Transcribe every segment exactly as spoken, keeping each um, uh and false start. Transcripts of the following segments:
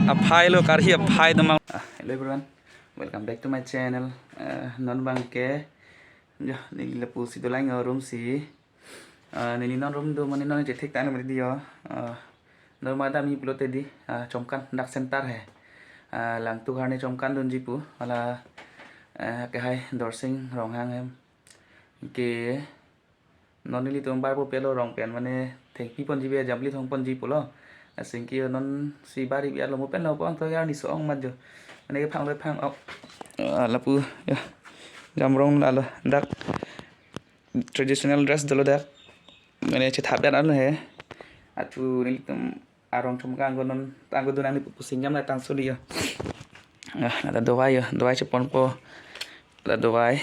Aphai lo, karhi aphai doma. Ah, hello everyone, welcome back to my channel. Eh, non abangke, yo, neli lapusi dolang room si. Ah, neli non room do mane non chethek tang mane di yo. Ah, non ma dam-i pulote di, ah, Chomkan dak center he. Ah, Langtuk arni Chomkan dunji pu. Hala, eh, ke hai Dorsing Ronghang hem. Ke non nelitum bar po pelo rong pen mane thengpi ponji be jamli thong ponji pulo. Asing ke non si bar ibi alo mo pen lo pon to ya ni so-ong mat jo. Mane ke phang lo phang ok. Ah, lapu ya. Jam rong lalo dak traditional dress dolo dak. Mane chethap dan alo he. Achu nelitum arong Chomkan angko non angko dunang ni pusing jam la tang soli ya. Ah, ada dawai ya, dawai cheponpo. Ada dawai.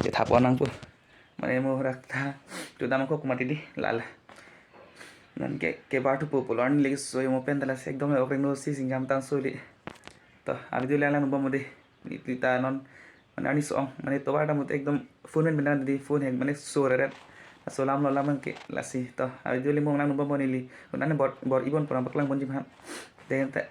Chethap nangpo. Mane mo rak ta. Tu dam ko kumati di lala. Non ke ke bar thupo pulo arni lagi so mo pen ta lasi ekdom ok reng lo si singjam tang soli. To, a video lang lang bom de. Ni kita non mane arni so-ong mane tovar dam ekdom phone pen benang di phone hek mane so reret. So lam lo lam ke lasi. To, a video lang bom lang bom neli. Nane bor bor ibon pura baklang ponji ham. Dente.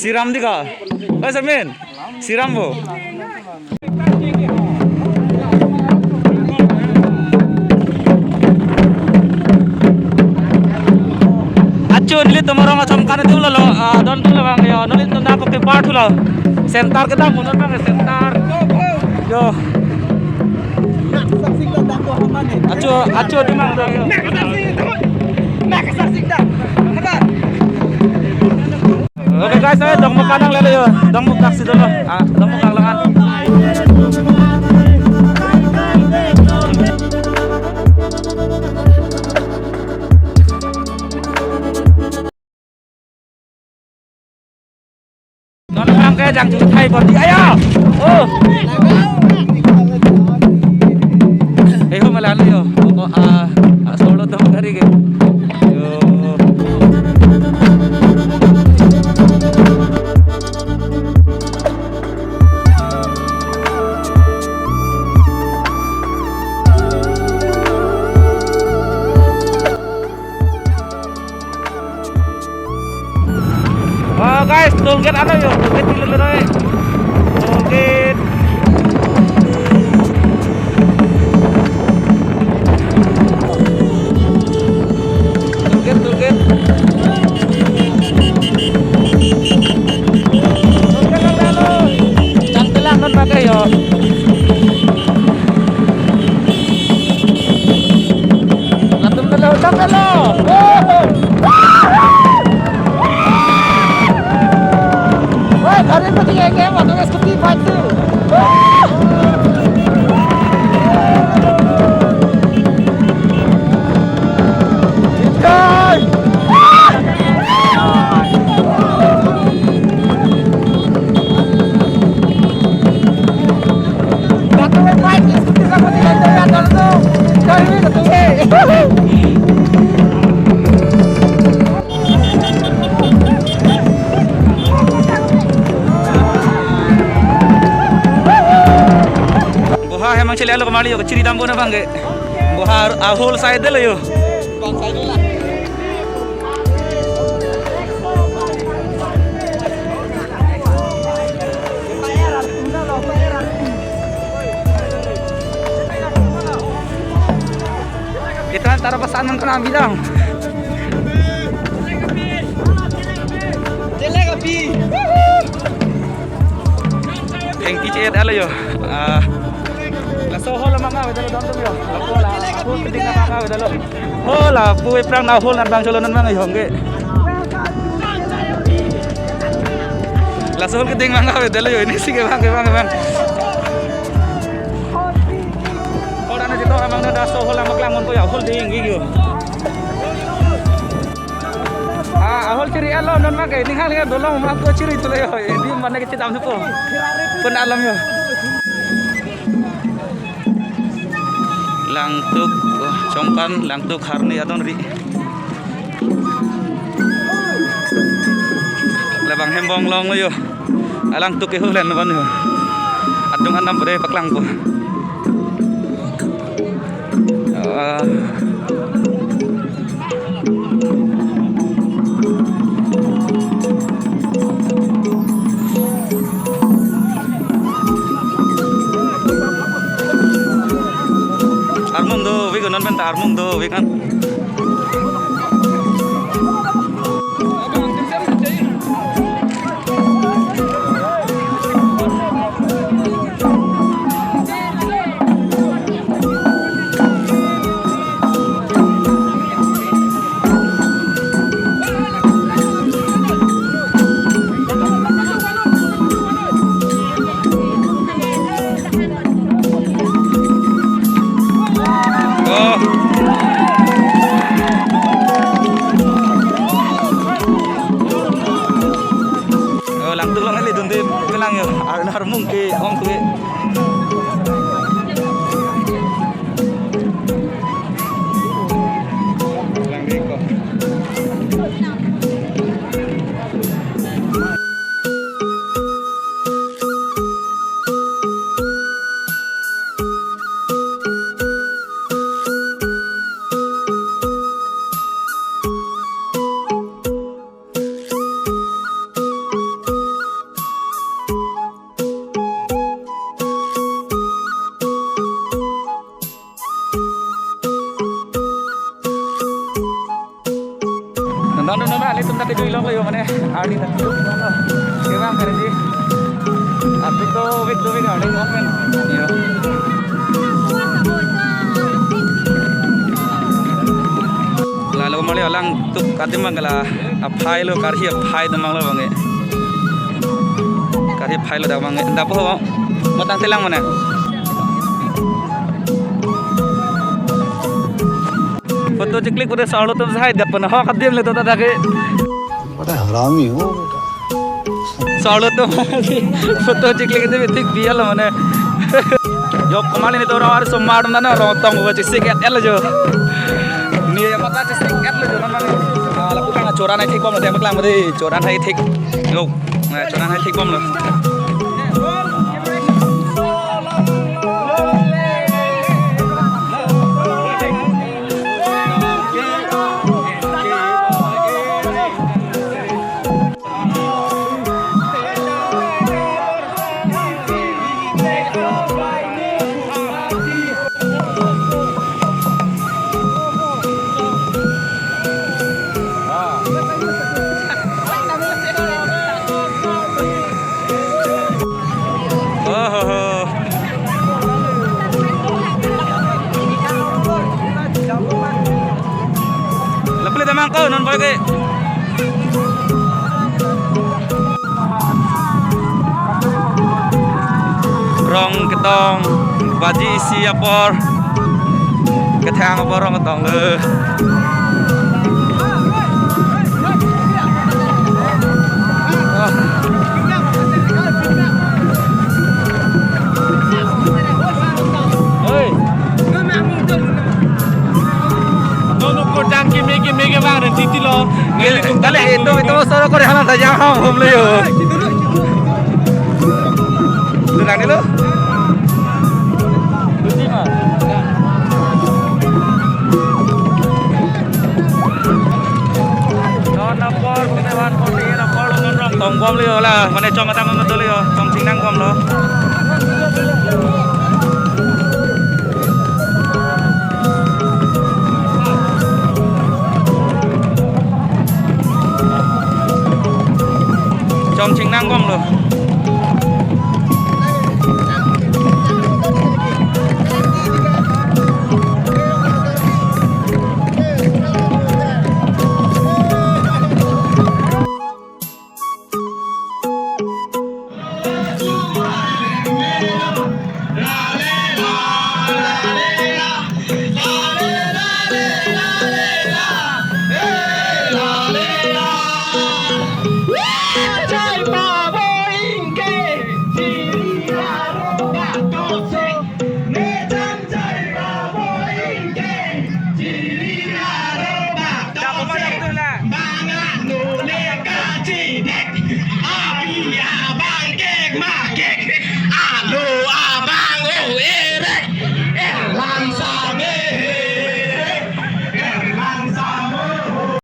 Siram di ka? Eh, Samin? Siram bo? Achu nelitum arong Chomkan atum lo lo, ah, don tu lo bang yo, nelitum na ko ke part lo. Center kedam mo non bang center. Yo. Achu, achu di mang do yo. Okay guys, eh, dongmukak nanglelo yo. Dongmukak si dolo. Ah, dongmukak langan. Non abangke jang chuthai bor di ayo. Oh. Eh, ho malan yo. Ko, ah, ah, solo dong kari ke. Yo. Oh guys, toll gate ano yo? Toll gate dilo dilo eh. Toll gate. Toll gate, toll gate. Toll gate lang lalo. Chang telang non pakai yo. Latum dalo, latum dalo. Woi, gari pati kayak kayak waktu scooty fight tuh. Boha hemang chele alo kamali yo kachiri dam bona bangke. Boha a whole side de lo yo. Kita antara pasangan kena bidang. Jelek api. Yang kicet ada yo. Ah. Laso hol mama, betul dong tuh yo. Lapo la. Hall keding abang avedetlo. Hall lapu aphrang na hall nat bang cholo, nat bang ihong ke. Laso hall keding abang avedetlo yo, ini si kevang, kevang, kevang. Hall ana chetok abang, dak laso hall abang klemponpo ya, hall ding ke yo. Ah, hall chiri alo non abang ke, ninghang ninghang dolo abang ko chiri tulo yo. Di mana kecil am po. Pun alam yo. Langtuk, oh, Chompan, Langtuk Harni adon ri. Labang hembong longlo yo. Alangtuk ke hulen abang yo. Adung anam bre paklangpo. Ah. Armung dovik, non pen ta armung dovik an. Oh. Oh, Langtuk along kali dunde kelang yo. Ar-, armung ke-ong ke. Langdik ko. Nonton, nonton, nonton, ilitum ta kedui longlo yo, mane, arni ta kedui longlo. Kevang kare di. Atu to, wait, to, wait, arni longlo. Yo. Lalo mali alang tuk katim abang ke la aphai lo, karhi aphai dam abang lo abang ke. Karhi aphai lo dam abang ke. Dapo ho, matang telang mane. Photo chiklik pura solo tum sahai dap puna ho kadim le to ta ke. बड़ा हरामी हो बेटा। Solo tum photo chiklik itu tik biar lo mane. Jok kemali ni to orang harus semar mana orang tong gua chisik et et lo jo. Ni ya mata chisik et lo jo non mane. Ah, lapu kan choran hai thik bom lo, dia paklang mari choran hai thik. Yo, nah, choran hai thik bom lo. Oh, ho, ho. Lapu le damang ko non boy ke. Rong ketong, baji isi apor. Kethang apor rong ketong, eh. Oi. Nono kodang keme keme ke bang dan titi lo. Kale itu itu soro kore halan saja ham hom le yo. Itu nang dulu. Non apor, pine van pon, pine apor, non rong tong bom le yo la, mane chong atam betul yo, chong chingnang bom lo. Chong chingnang bom lo.